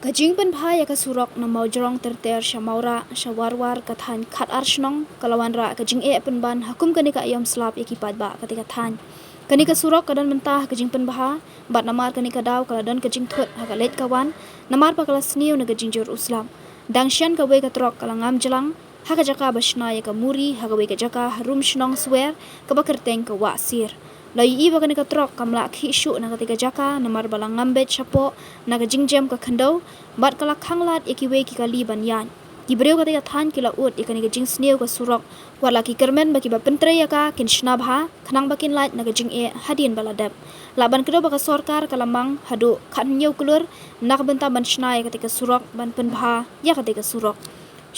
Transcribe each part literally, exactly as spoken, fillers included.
Ka jingpynbha ïa ka surok na Mawjrong ter ter sha Mawrah sha Warwar ka thaiñ khatar shnong ka la wanrah ka jingeh pynban ha kum kane ka aïom slap ïa ki paidbah katei ka thaiñ. Kane ka surok ka don mynta ha ka jingpynbha bad namar kane ka daw ka la don ka jingthut ha ka leit ka wan namar ba ka la sniew na ka jingjur u slap. Dang shen kawei ka trok ka la ngam jlang ha ka jaka ba shna ïa ka muri ha kawei ka jaka harum shnong Swer kaba kyrteng ka Wah Sir. La ïohi ba kane ka trok kam lah khih shuh na katei ka jaka namar ba la ngam beit shapoh na ka jingjem ka khyndew bad ka la khanglad ïa kiwei ki kali ban ïaid. Ki briew katei ka thaiñ ki la ud ïa kane ka jingsniew ka surok, wat la ki kyrmen ba kiba pyntrei ïa ka kin shna bha khnang ba kin lait na ka jingeh hadien ba la dep. Lah ban kdew ba ka sorkar ka la mang haduh khathynñiew klur na ka bynta ban shna ïa katei ka surok ban pynbha ïa katei ka surok.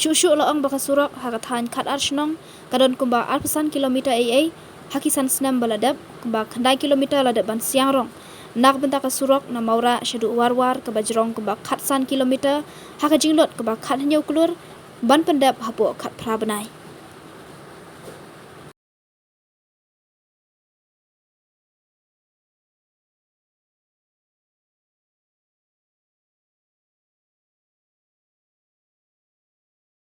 Shuh shuh la ong ba ka surok ha ka thaiñ khatar shnong ka don kumba arphew san kilometer ei ei ha ki san snem ba la dep, kumba khyndai kilometer la dep ban siang rong na ka bynta ka surok na Mawrah shaduh Warwar kaba jrong kumba khatsan kilometer ha ka jinglut kaba khathynñiew klur ban pyndep hapoh khatphra bnai.